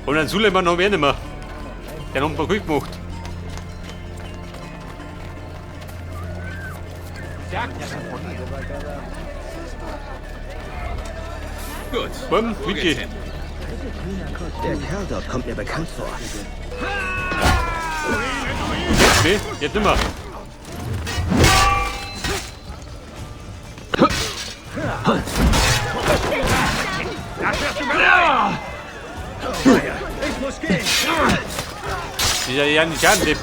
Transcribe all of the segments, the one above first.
Und einen Suleiman habe ich auch nicht mehr. Der hat einen gut gemacht. Gut. Bumm, Wo Wiki. geht's hin? Der Kerl dort kommt mir bekannt vor. Jetzt, weh? Jetzt nimmer. Ich muss gehen. Dieser Jan Depp.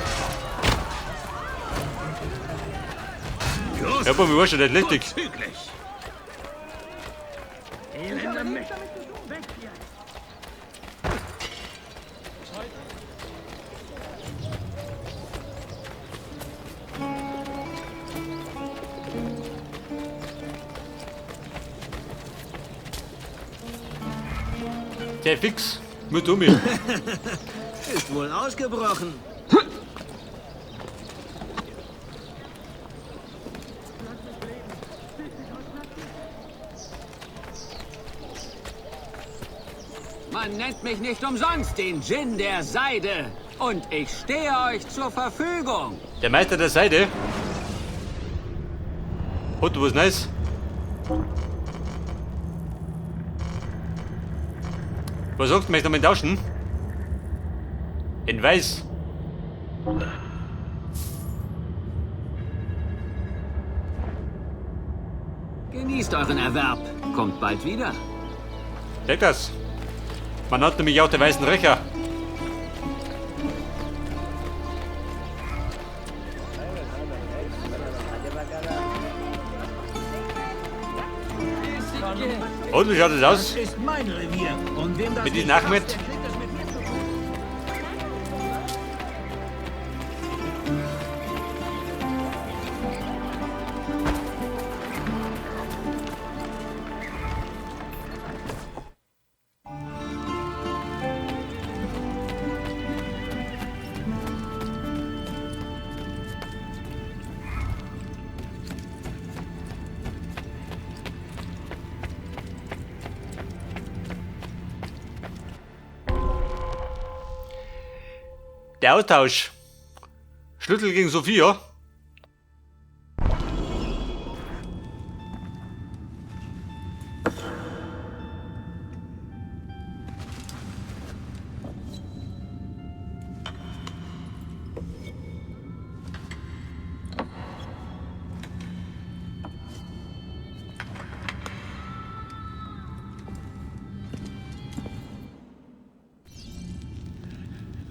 Ja, aber mir war schon nicht richtig. Züglich. Der fix. Mit um mich. Ist wohl ausgebrochen. Man nennt mich nicht umsonst den Djinn der Seide. Und ich stehe euch zur Verfügung. Der Meister der Seide. Hat du was Neues? Was sagst du, möchtest du mal tauschen? In Weiß. Genießt euren Erwerb. Kommt bald wieder. Check das. Man hat nämlich auch den weißen Rächer. Und wie schaut das aus? Ist mein Revier. Und wem das Mit diesem nicht Ahmed? passt, der kriegt es mit mir zu tun. Der Austausch. Schlüssel gegen Sophia.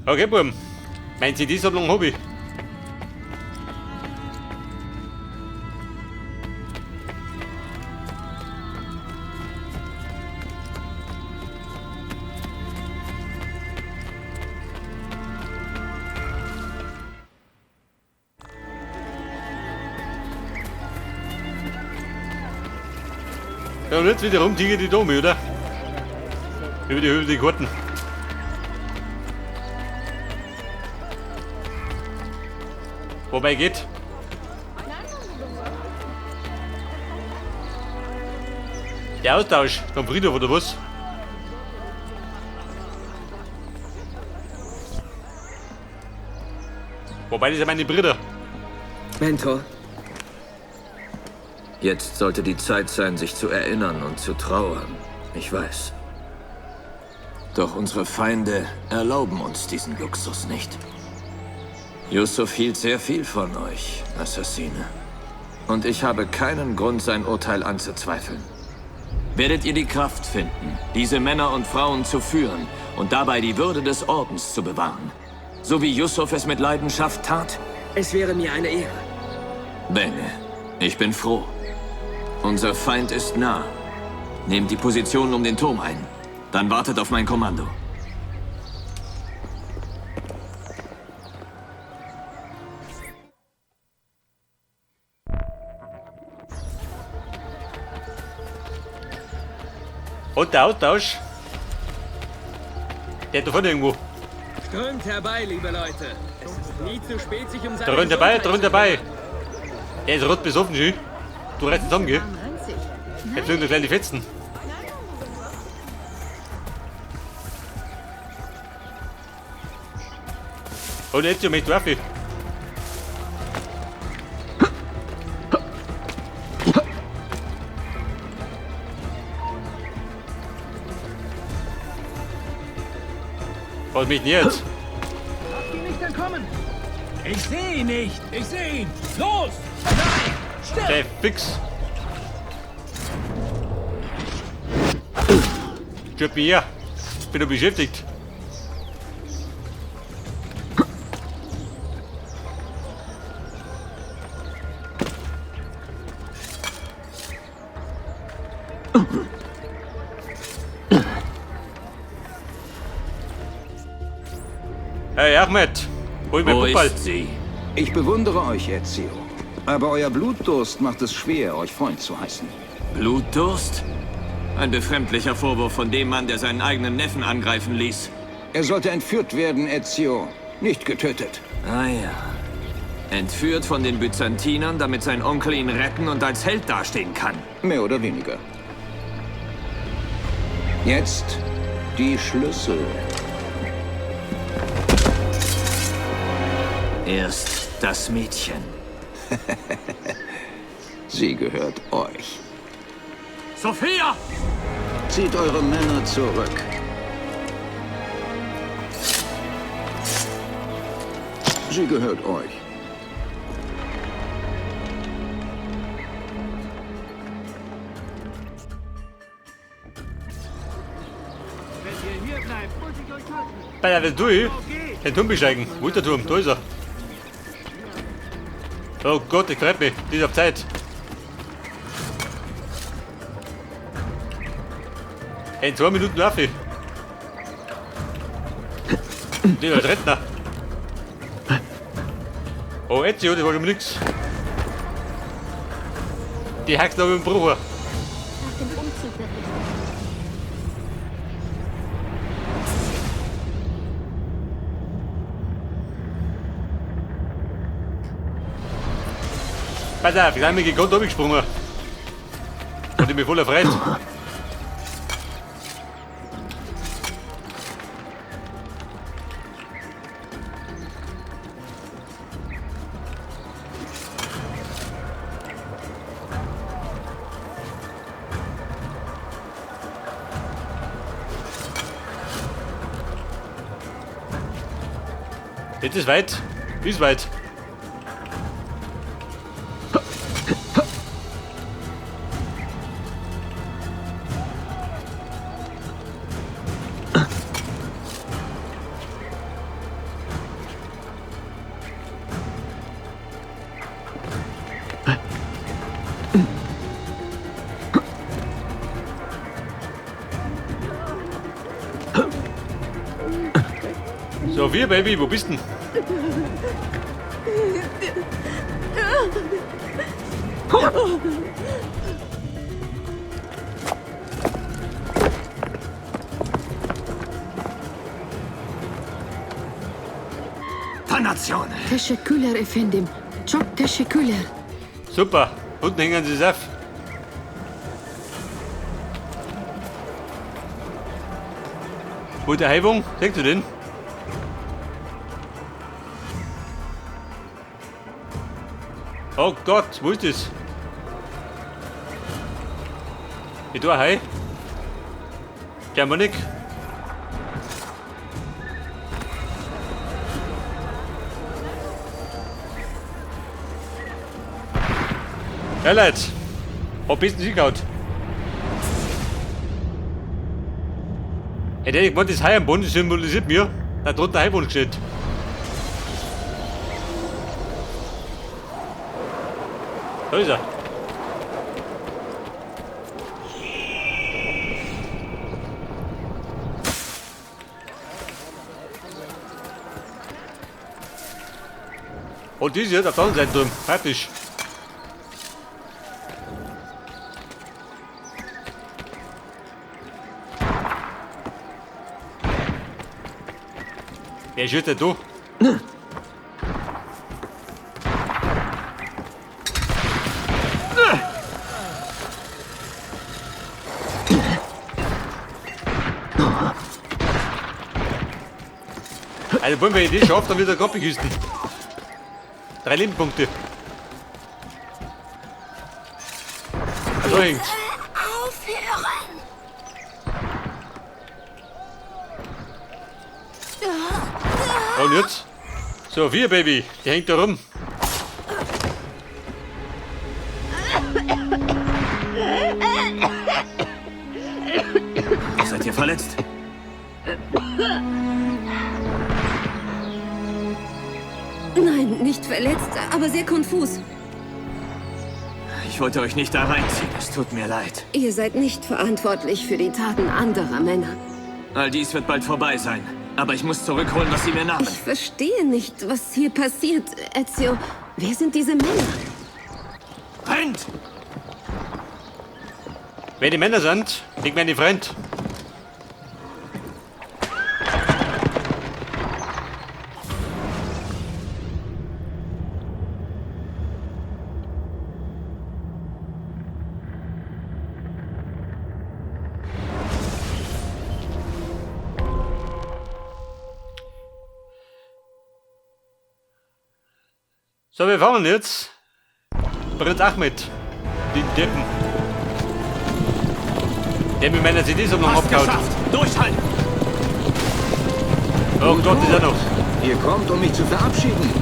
Okay, Buben. Mein CD-Sammlung hab ich. Ja, und jetzt wieder rum, Tiger die Dome, oder? Über die Höhe die Karten. Wobei geht. Der Austausch vom Friedhof oder was? Wobei, das sind meine Brüder. Mentor, Jetzt sollte die Zeit sein, sich zu erinnern und zu trauern. Ich weiß. Doch unsere Feinde erlauben uns diesen Luxus nicht. Yusuf hielt sehr viel von euch, Assassine. Und ich habe keinen Grund, sein Urteil anzuzweifeln. Werdet ihr die Kraft finden, diese Männer und Frauen zu führen und dabei die Würde des Ordens zu bewahren? So wie Yusuf es mit Leidenschaft tat? es wäre mir eine Ehre. Bene, ich bin froh. Unser Feind ist nah. Nehmt die Position um den Turm ein. Dann wartet auf mein Kommando. Und der Austausch. Der da vorne irgendwo. Strömt herbei, liebe Leute. Es ist nie zu spät, sich um seine Drunter dabei, Gesundheit zu drunter dabei. kümmern. Der ist rot besoffen, schön. Du reißt zusammen, gell? Jetzt sind noch kleine Fetzen. Und jetzt möchte Waffe. Was mich denn jetzt? Habt ihr nicht entkommen? Ich sehe ihn nicht. Ich sehe ihn. Los! Nein! Stirb! Der fix. Stirb mir her. Bin doch beschäftigt. Hey Ahmed, hol mir Wo Puppal. ist sie? Ich bewundere euch, Ezio. Aber euer Blutdurst macht es schwer, euch Freund zu heißen. Blutdurst? Ein befremdlicher Vorwurf von dem Mann, der seinen eigenen Neffen angreifen ließ. Er sollte entführt werden, Ezio. Nicht getötet. Ah ja. Entführt von den Byzantinern, damit sein Onkel ihn retten und als Held dastehen kann. Mehr oder weniger. Jetzt die Schlüssel. Erst das Mädchen. Sie gehört euch. Sophia! Zieht eure Männer zurück. Sie gehört euch. Wenn ihr hier bleibt, muss ich euch töten. Bei der du, den Turm besteigen. Wo ist der Turm? Da ist er. Oh Gott, ich treppe mich. Die ist auf Zeit. In 2 Minuten laufe ich. Die als Rentner. Oh, Ezio, das war schon mal nix. Die hackst noch mit dem Bruch. Nach dem Umzug wird es. Pass auf, ich bin mir gekonnt runtergesprungen. Und ich bin voller Freude. Jetzt ist weit. Ist weit. So, wir, Baby, wo bist denn? Dannazione! Teşekkürler efendim. Çok teşekkürler. Super, unten hängen sie es auf. Wo ist der Heibung? Siehst du den? Oh Gott, wo ist das? Ich tue Hai. Germanik. Ja, Leute. Hab besten Sieg gehabt. Hätte ich gemeint, das Hai am Boden symbolisiert mir, da drunter Heilwunsch steht. Da ist er. Und die ist jetzt auf der anderen Seite drüben. Praktisch. Wer schießt denn da? Also, wollen wir die schafft, dann wird er Kaffeeküsten. 3 Lebenspunkte. Da hängt's. Aufhören! Und jetzt? Sophia, Baby, die hängt da rum. Seid ihr verletzt? Nein, nicht verletzt, aber sehr konfus. Ich wollte euch nicht da reinziehen. Es tut mir leid. Ihr seid nicht verantwortlich für die Taten anderer Männer. All dies wird bald vorbei sein. Aber ich muss zurückholen, was sie mir nahmen. Ich verstehe nicht, was hier passiert, Ezio. Wer sind diese Männer? Rennt! Wer die Männer sind, nicht meine Freund. So, wir fahren jetzt. Prinz Ahmed. Die Deppen. Der mit meiner CD-Sammlung abgehauen. Durchhalten! Oh Gott, ist er noch. Ihr kommt, um mich zu verabschieden.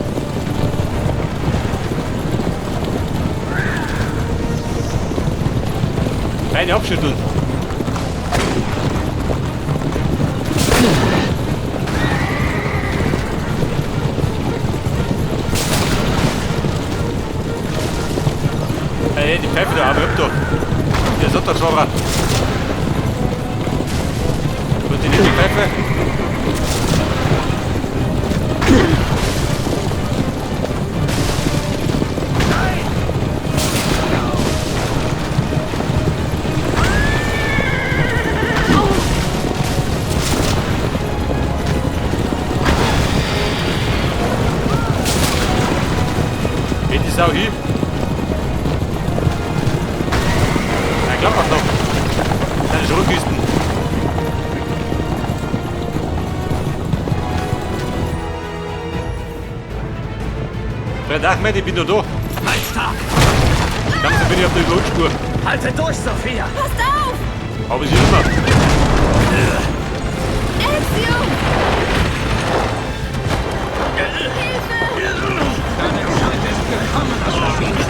Beine abschütteln. Hey, die Pfeife da, aber da. Der Sonntagsfahrer. Und die nicht die Pfeife? Geht die Sau hin? Klappert noch. Deine Schrotkisten. Fred Ahmed, ich bin noch da. Halt stark! Langsam bin ich auf der Überholspur. Halte durch, Sophia! Passt auf! Aber sie immer. Ezio! Hilfe! Deine Zeit ist gekommen, Assassine!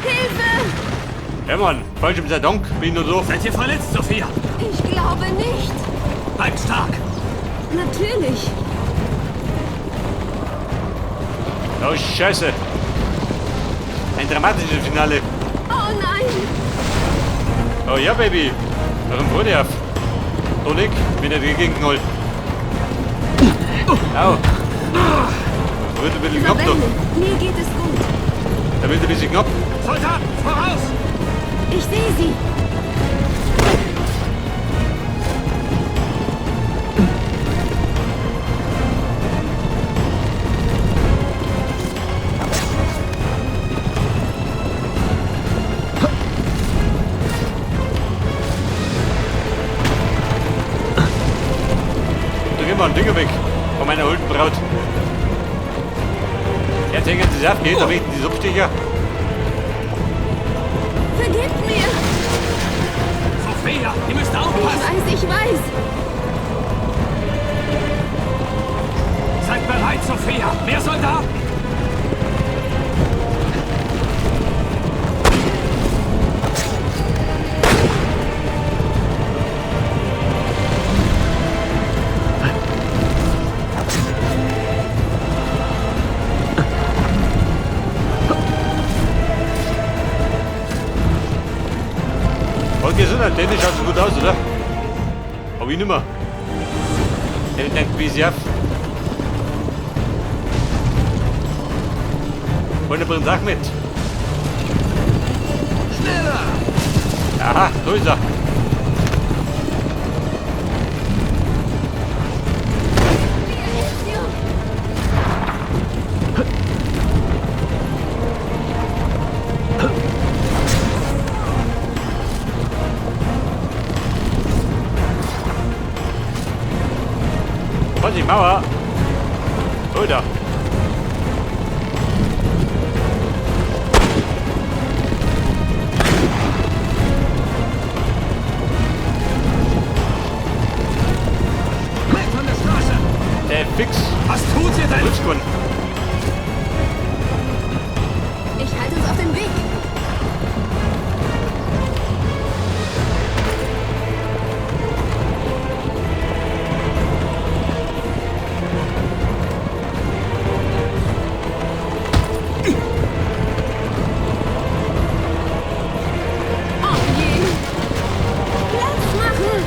Hilfe! Ja, Mann, falsch sei Dank, bin ich noch da. Seid ihr verletzt, Sophia? Ich glaube nicht. Bleibt stark! Natürlich. Oh, Scheiße. Ein dramatisches Finale. Oh nein! Oh ja, Baby. Warum freu dich auf? Tonik, bin ich dagegen. Au. Da wird ein bisschen knapp da. Mir geht es gut. Da wird ein bisschen knapp. Soldaten, voraus! Ich sehe sie. Da gehen wir einen Dinger weg von meiner holden Braut. Jetzt hängen sie sich auf, geht, da richten die Abstecher. Vergebt mir! Sophia, ihr müsst aufpassen! Ich weiß, ich weiß! Seid bereit, Sophia! Mehr Soldaten! Gesundheit, der schaut so gut aus, oder? Hab ich nimmer. Der denkt, wie sie auf. Wollen wir Prinz Ahmed? Schneller! Aha, da ist er. Mauer. Oh, da. Weg von der Straße! Der fix. Was tut ihr denn? Rutschgrund. Ich halte uns auf dem Weg. Oh je. Platz machen!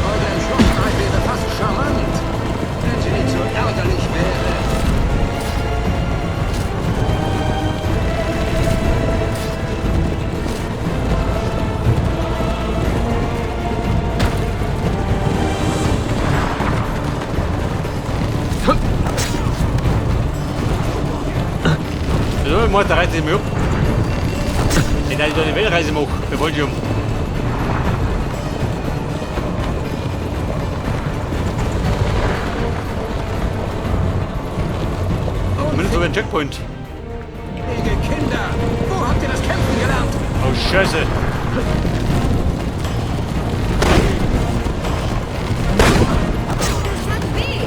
Eure Entschlossenheit wäre fast charmant, wenn sie nicht so ärgerlich wäre. So, ich mach, da reiße ich mich ab. Ich da eine Weltreise mache, bei Volume. Mindestens ein Checkpoint. Ihr Kinder, wo habt ihr das Kämpfen gelernt? Oh, Scheiße. Das tat weh.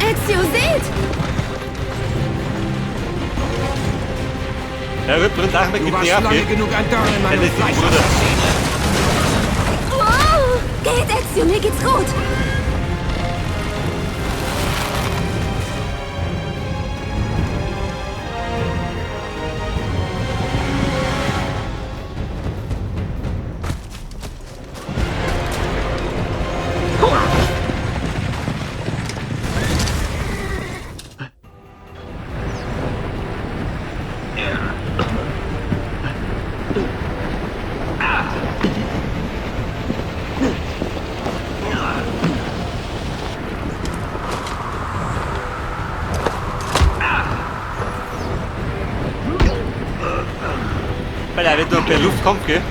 Ezio, seht! Der wird Prinz Ahmed Du gibt warst nicht ab, lange gell? genug ein Dorn in meinem Das ist Fleisch. Bruder. Wow! Geht, Ezio, mir geht's gut. Weil er nicht nur per Luft kommt, gell?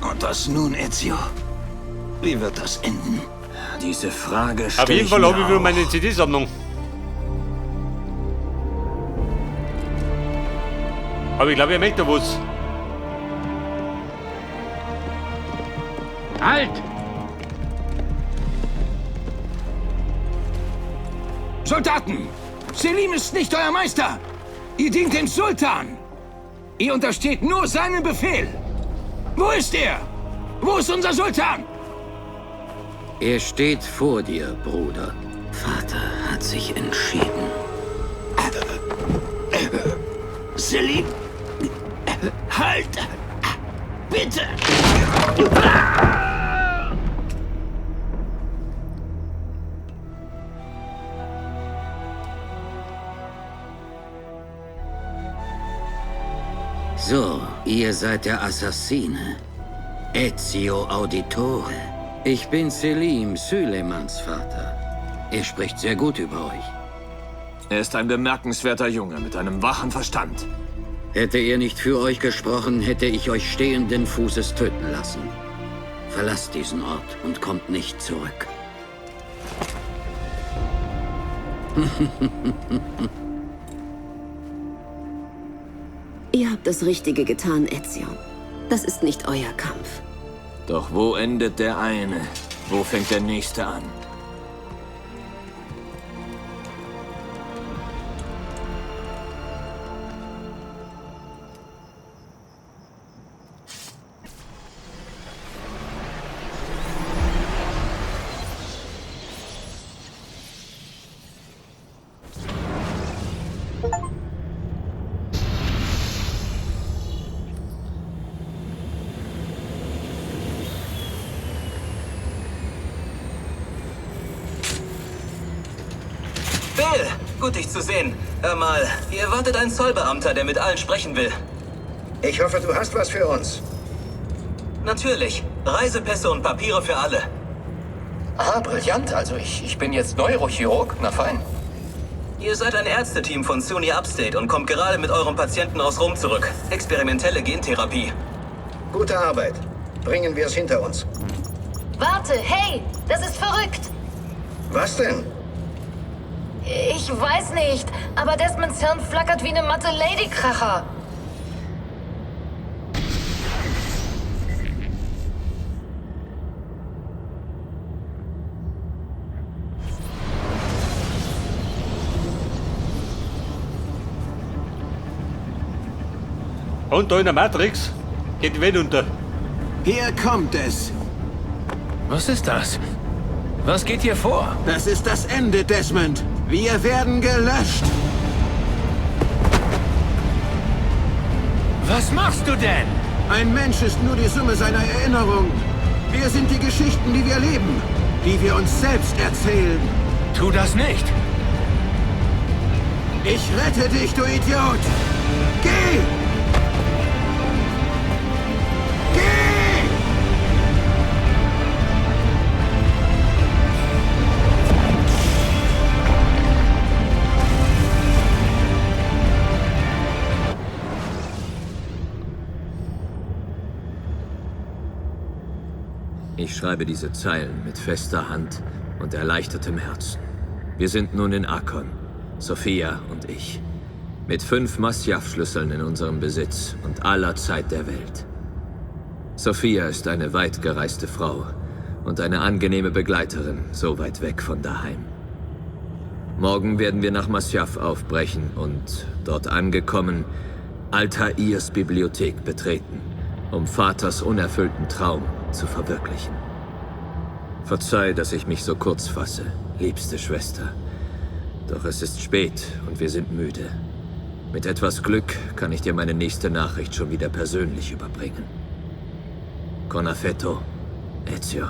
Und was nun, Ezio? Wie wird das enden? Diese Frage Auf stelle jeden ich Fall mir habe ich wieder auch. meine CD-Sammlung. Aber ich glaube, er möchte was. Halt! Soldaten! Selim ist nicht euer Meister! Ihr dient dem Sultan! Ihr untersteht nur seinem Befehl! Wo ist er? Wo ist unser Sultan? Er steht vor dir, Bruder. Vater hat sich entschieden. Selim! Halt! Bitte! So, ihr seid der Assassine. Ezio Auditore. Ich bin Selim, Süleymans Vater. Er spricht sehr gut über euch. Er ist ein bemerkenswerter Junge mit einem wachen Verstand. Hätte er nicht für euch gesprochen, hätte ich euch stehenden Fußes töten lassen. Verlasst diesen Ort und kommt nicht zurück. Ihr habt das Richtige getan, Ezio. Das ist nicht euer Kampf. Doch wo endet der eine? Wo fängt der nächste an? Bill, gut dich zu sehen. Hör mal, hier wartet ein Zollbeamter, der mit allen sprechen will. Ich hoffe, du hast was für uns. Natürlich. Reisepässe und Papiere für alle. Ah, brillant. Also ich bin jetzt Neurochirurg. Na fein. Ihr seid ein Ärzteteam von SUNY Upstate und kommt gerade mit eurem Patienten aus Rom zurück. Experimentelle Gentherapie. Gute Arbeit. Bringen wir es hinter uns. Warte, hey, das ist verrückt. Was denn? Ich weiß nicht, aber Desmonds Hirn flackert wie eine matte Ladykracher. Und da in der Matrix geht die Welt unter. Hier kommt es. Was ist das? Was geht hier vor? Das ist das Ende, Desmond. Wir werden gelöscht. Was machst du denn? Ein Mensch ist nur die Summe seiner Erinnerungen. Wir sind die Geschichten, die wir leben, die wir uns selbst erzählen. Tu das nicht. Ich rette dich, du Idiot! Geh! Geh! Ich schreibe diese Zeilen mit fester Hand und erleichtertem Herzen. Wir sind nun in Akkon, Sophia und ich. Mit 5 Masyaf-Schlüsseln in unserem Besitz und aller Zeit der Welt. Sophia ist eine weitgereiste Frau und eine angenehme Begleiterin, so weit weg von daheim. Morgen werden wir nach Masyaf aufbrechen und, dort angekommen, Altairs Bibliothek betreten, um Vaters unerfüllten Traum zu verwirklichen. Verzeih, dass ich mich so kurz fasse, liebste Schwester. Doch es ist spät und wir sind müde. Mit etwas Glück kann ich dir meine nächste Nachricht schon wieder persönlich überbringen. Con affetto, Ezio.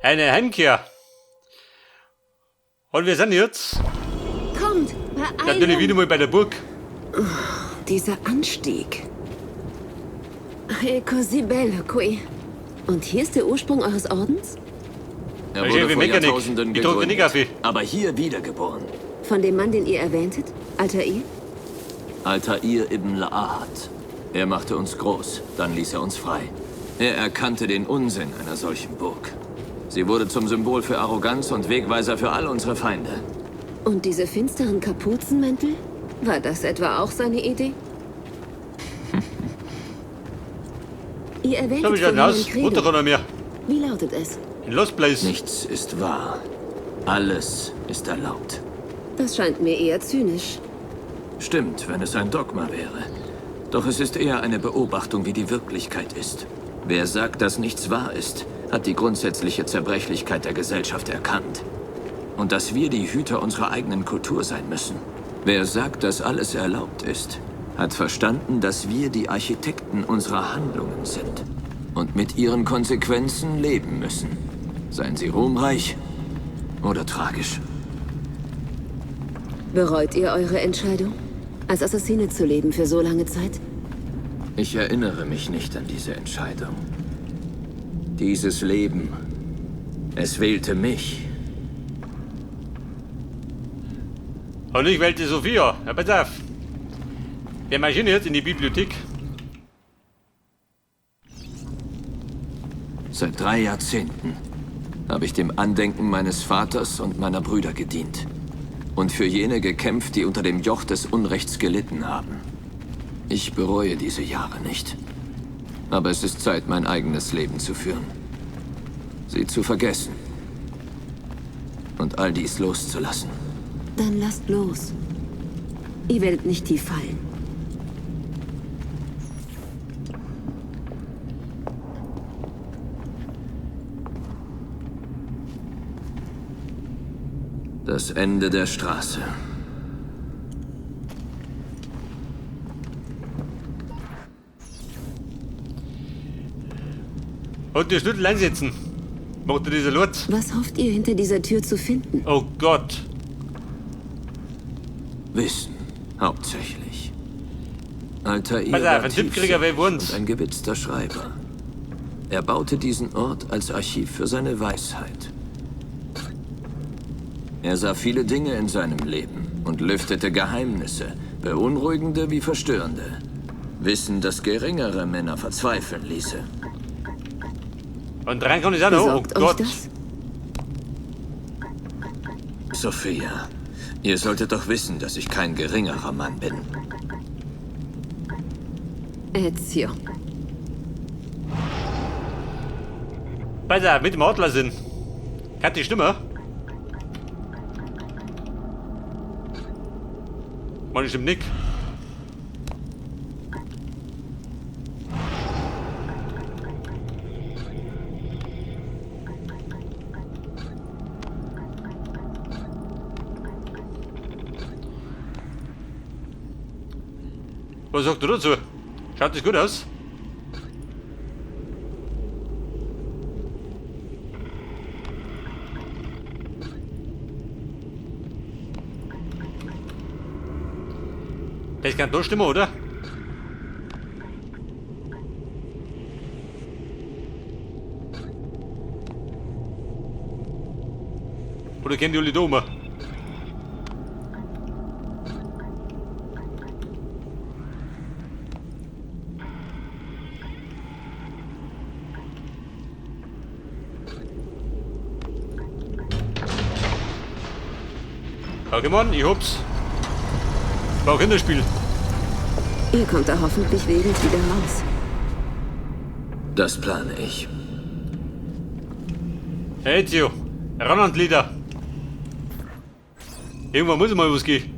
Eine Heimkehr. Und wir sind jetzt. Kommt, Beeilung. Natürlich wieder mal bei der Burg. Oh, dieser Anstieg. E così bello qui. Und hier ist der Ursprung eures Ordens? Er wurde vor Jahrtausenden gegründet, aber hier wiedergeboren. Von dem Mann, den ihr erwähntet? Altair? Altair ibn La'ahad. Er machte uns groß, dann ließ er uns frei. Er erkannte den Unsinn einer solchen Burg. Sie wurde zum Symbol für Arroganz und Wegweiser für all unsere Feinde. Und diese finsteren Kapuzenmäntel? War das etwa auch seine Idee? Ihr erwähnt vorhin ein Credo. Wie lautet es? In Lost Place. Nichts ist wahr. Alles ist erlaubt. Das scheint mir eher zynisch. Stimmt, wenn es ein Dogma wäre. Doch es ist eher eine Beobachtung, wie die Wirklichkeit ist. Wer sagt, dass nichts wahr ist, hat die grundsätzliche Zerbrechlichkeit der Gesellschaft erkannt. Und dass wir die Hüter unserer eigenen Kultur sein müssen. Wer sagt, dass alles erlaubt ist, Hat verstanden, dass wir die Architekten unserer Handlungen sind und mit ihren Konsequenzen leben müssen. Seien sie ruhmreich oder tragisch. Bereut ihr eure Entscheidung? Als Assassine zu leben für so lange Zeit? Ich erinnere mich nicht an diese Entscheidung. Dieses Leben, es wählte mich. Und ich wählte Sophia. Ja, pass auf. Wir marschieren jetzt in die Bibliothek. Seit 3 Jahrzehnten habe ich dem Andenken meines Vaters und meiner Brüder gedient. Und für jene gekämpft, die unter dem Joch des Unrechts gelitten haben. Ich bereue diese Jahre nicht. Aber es ist Zeit, mein eigenes Leben zu führen. Sie zu vergessen. Und all dies loszulassen. Dann lasst los. Ihr werdet nicht tief fallen. Das Ende der Straße. Und die Schlüssel einsetzen. Macht ihr diese Lutz? Was hofft ihr hinter dieser Tür zu finden? Oh Gott. Wissen, hauptsächlich. Altair Pass auf, war ein Tippkrieger tiefsinnig wer wohnt. und ein gewitzter Schreiber. Er baute diesen Ort als Archiv für seine Weisheit. Er sah viele Dinge in seinem Leben und lüftete Geheimnisse, beunruhigende wie verstörende. Wissen, das geringere Männer verzweifeln ließe. Und rein kann ich auch noch. Oh Besorgt euch Gott. das? Sophia, ihr solltet doch wissen, dass ich kein geringerer Mann bin. Ezio. Pass auf, mit dem Adler sind. Hat die Stimme? Mann, stimmt nicht. Was sagt du dazu? Schaut das gut aus? Das kann doch stimmen, oder? Oder kennt die alle da um? Okay, Mann, ich hab's. War auch Kinderspiel. Ihr kommt da hoffentlich lebend wieder raus. Das plane ich. Hey, Ezio, ran an die Lieder. Irgendwann muss mal was gehen.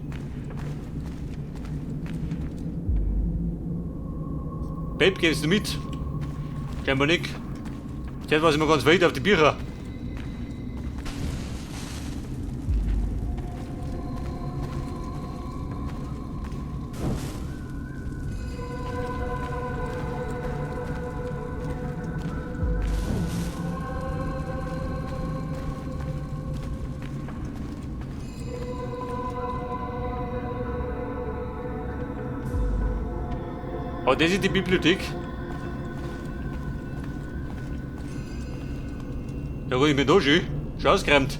Babe, gehst du mit? Scheinbar nicht. Jetzt war es immer ganz weit auf die Bücher. Oh, das ist die Bibliothek. Da hol ich mir da schön. Schon ausgeräumt.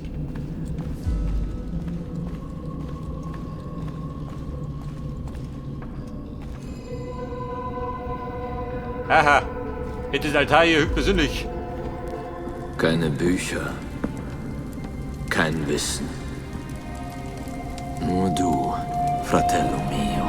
Aha. Jetzt ist Altair hier höchstpersönlich. Keine Bücher. Kein Wissen. Nur du, Fratello mio.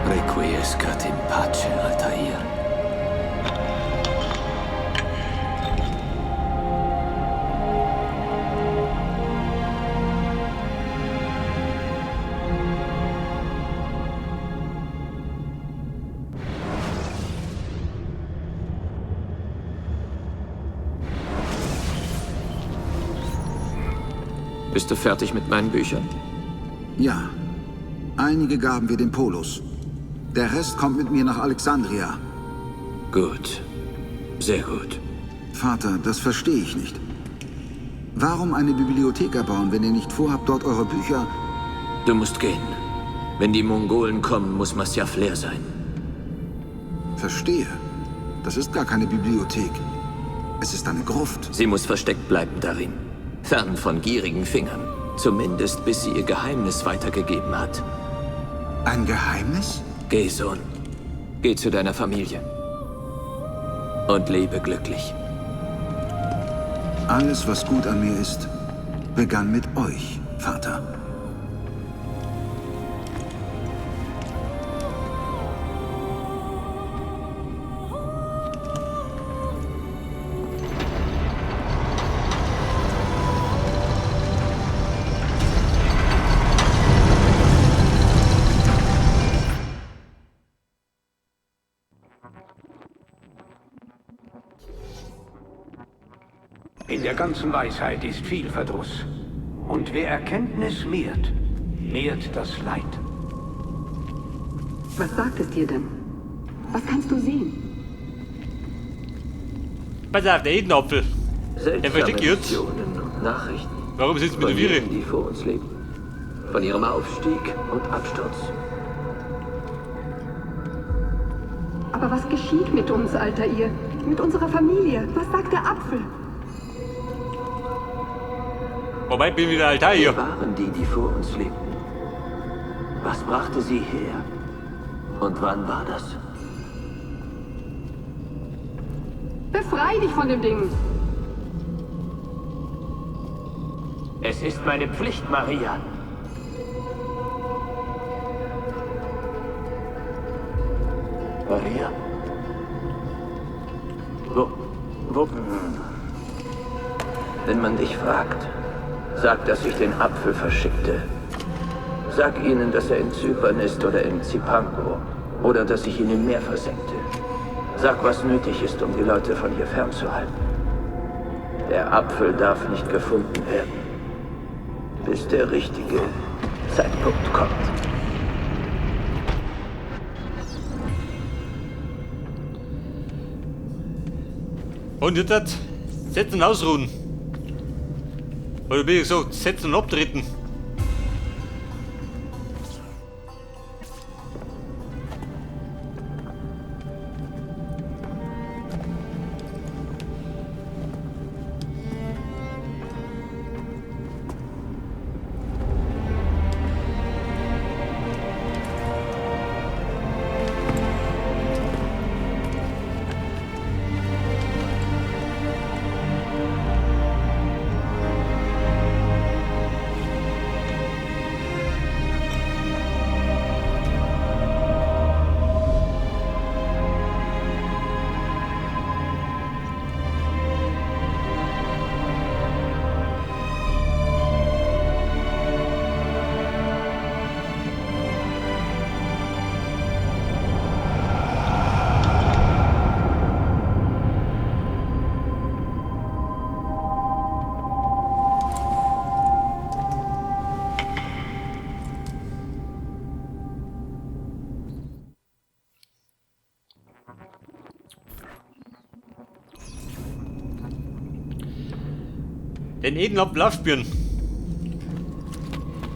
Requiescat in pace, Altair. Bist du fertig mit meinen Büchern? Ja. Einige gaben wir den Polos. Der Rest kommt mit mir nach Alexandria. Gut. Sehr gut. Vater, das verstehe ich nicht. Warum eine Bibliothek erbauen, wenn ihr nicht vorhabt, dort eure Bücher... Du musst gehen. Wenn die Mongolen kommen, muss Masyaf leer sein. Verstehe. Das ist gar keine Bibliothek. Es ist eine Gruft. Sie muss versteckt bleiben, Darim. Fern von gierigen Fingern. Zumindest bis sie ihr Geheimnis weitergegeben hat. Ein Geheimnis? Geh, Sohn. Geh zu deiner Familie. Und lebe glücklich. Alles, was gut an mir ist, begann mit euch, Vater. In der ganzen Weisheit ist viel Verdruss. Und wer Erkenntnis mehrt, mehrt das Leid. Was sagt es dir denn? Was kannst du sehen? Pass auf, der Edenapfel. Der versteckt jetzt. Visionen und Nachrichten. Warum sitzt mit Von der Viere? jenen, die vor uns leben. Von ihrem Aufstieg und Absturz. Aber was geschieht mit uns, Altair? Mit unserer Familie? Was sagt der Apfel? Wobei, ich bin wieder Altair. Wer waren die, die vor uns lebten? Was brachte sie her? Und wann war das? Befrei dich von dem Ding! Es ist meine Pflicht, Maria. Maria? Wo? Wenn man dich fragt, sag, dass ich den Apfel verschickte. Sag ihnen, dass er in Zypern ist oder in Zipango. Oder dass ich ihn im Meer versenkte. Sag, was nötig ist, um die Leute von hier fernzuhalten. Der Apfel darf nicht gefunden werden, bis der richtige Zeitpunkt kommt. Und jetzt setzen ausruhen. Oder wie gesagt, setzen und abtreten. Den Edenapfel aufspüren.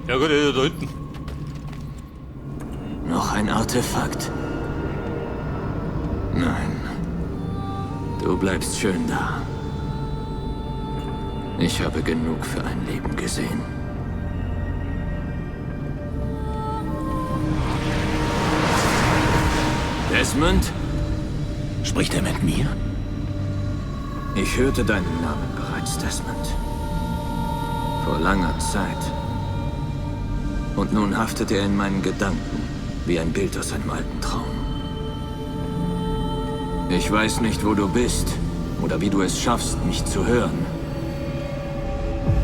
Ja gut, er ist ja da hinten. Noch ein Artefakt? Nein. Du bleibst schön da. Ich habe genug für ein Leben gesehen. Desmond? Spricht er mit mir? Ich hörte deinen Namen bereits, Desmond. Vor langer Zeit. Und nun haftet er in meinen Gedanken, wie ein Bild aus einem alten Traum. Ich weiß nicht, wo du bist oder wie du es schaffst, mich zu hören.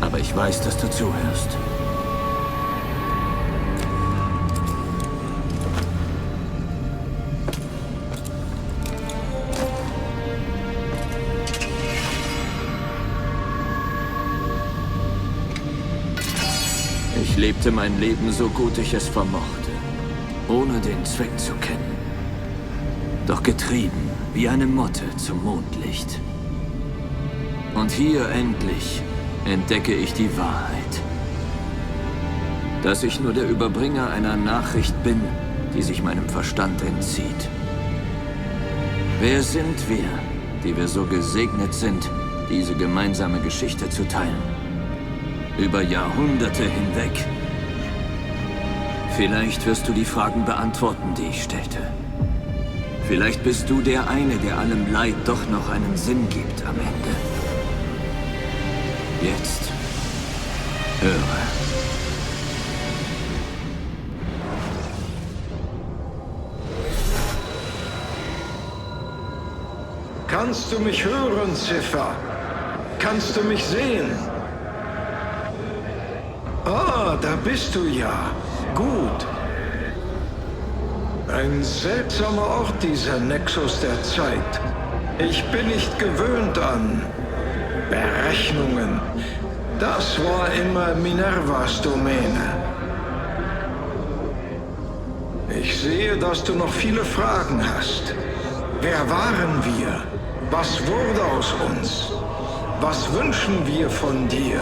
Aber ich weiß, dass du zuhörst. lebte mein Leben so gut ich es vermochte, ohne den Zweck zu kennen. Doch getrieben wie eine Motte zum Mondlicht. Und hier endlich entdecke ich die Wahrheit. Dass ich nur der Überbringer einer Nachricht bin, die sich meinem Verstand entzieht. Wer sind wir, die wir so gesegnet sind, diese gemeinsame Geschichte zu teilen? Über Jahrhunderte hinweg. Vielleicht wirst du die Fragen beantworten, die ich stellte. Vielleicht bist du der eine, der allem Leid doch noch einen Sinn gibt am Ende. Jetzt höre. Kannst du mich hören, Ziffer? Kannst du mich sehen? Ah, da bist du ja. Gut. Ein seltsamer Ort, dieser Nexus der Zeit. Ich bin nicht gewöhnt an Berechnungen. Das war immer Minervas Domäne. Ich sehe, dass du noch viele Fragen hast. Wer waren wir? Was wurde aus uns? Was wünschen wir von dir?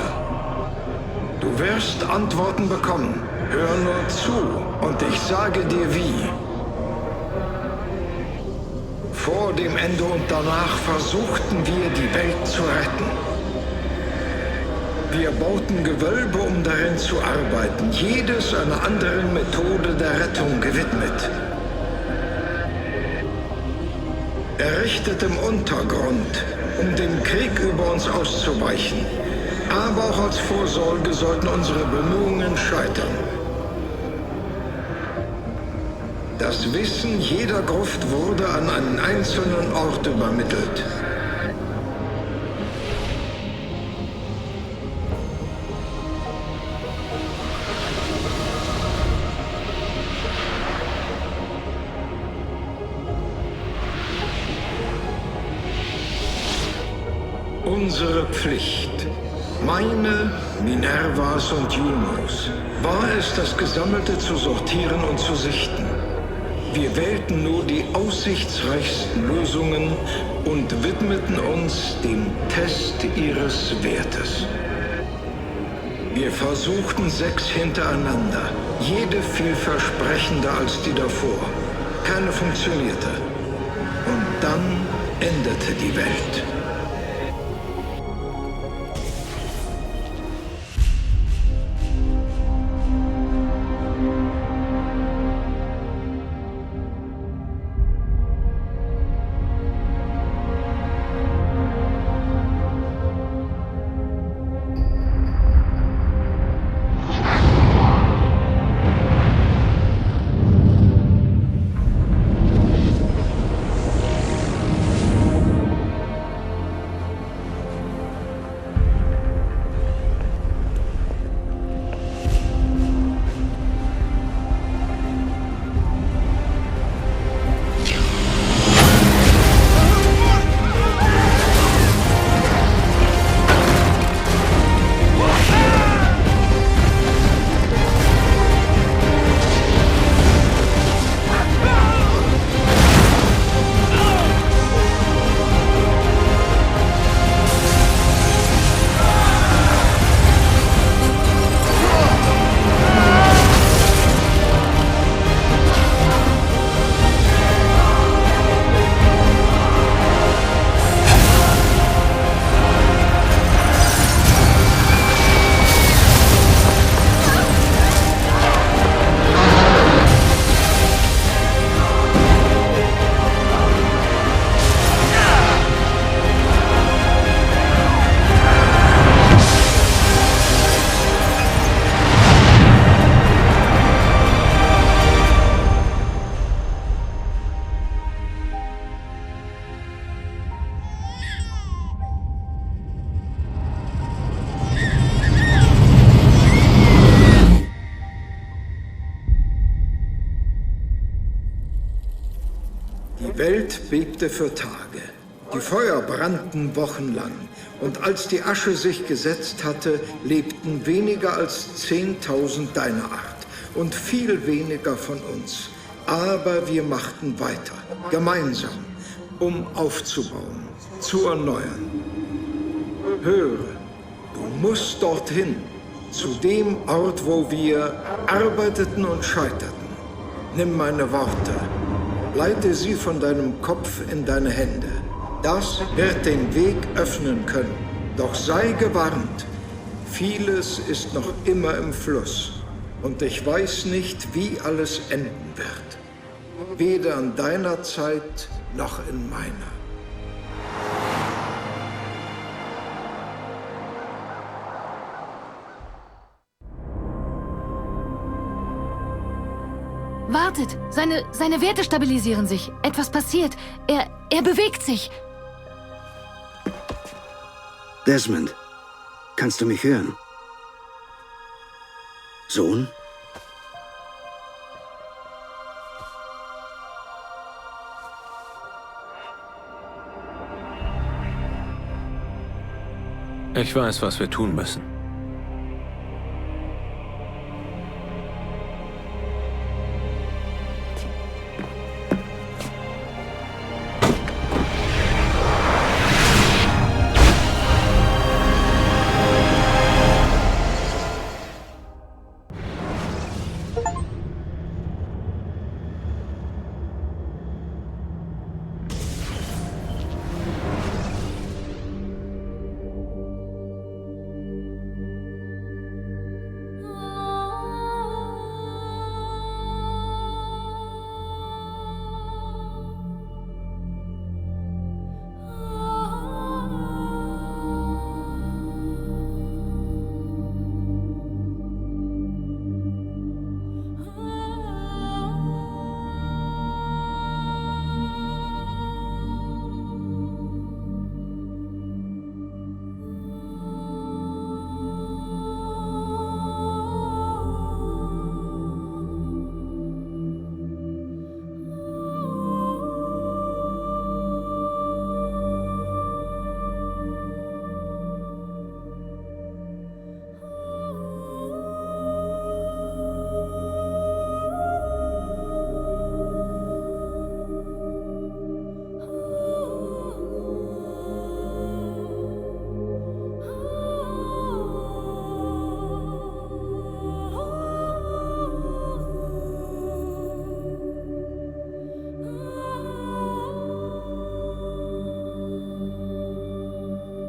Du wirst Antworten bekommen. Hör nur zu und ich sage dir wie. Vor dem Ende und danach versuchten wir, die Welt zu retten. Wir bauten Gewölbe, um darin zu arbeiten, jedes einer anderen Methode der Rettung gewidmet. Errichtet im Untergrund, um dem Krieg über uns auszuweichen. Aber auch als Vorsorge sollten unsere Bemühungen scheitern. Das Wissen jeder Gruft wurde an einen einzelnen Ort übermittelt. Unsere Pflicht, meine, Minervas und Junos, war es, das Gesammelte zu sortieren und zu sichten. Wir wählten nur die aussichtsreichsten Lösungen und widmeten uns dem Test ihres Wertes. Wir versuchten 6 hintereinander, jede vielversprechender als die davor. Keine funktionierte. Und dann endete die Welt. Die Welt bebte für Tage. Die Feuer brannten wochenlang, und als die Asche sich gesetzt hatte, lebten weniger als 10.000 deiner Art und viel weniger von uns. Aber wir machten weiter, gemeinsam, um aufzubauen, zu erneuern. Höre, du musst dorthin, zu dem Ort, wo wir arbeiteten und scheiterten. Nimm meine Worte, leite sie von deinem Kopf in deine Hände. Das wird den Weg öffnen können. Doch sei gewarnt, vieles ist noch immer im Fluss. Und ich weiß nicht, wie alles enden wird. Weder in deiner Zeit noch in meiner. Wartet! Seine Werte stabilisieren sich. Etwas passiert. Er bewegt sich. Desmond, kannst du mich hören? Sohn? Ich weiß, was wir tun müssen.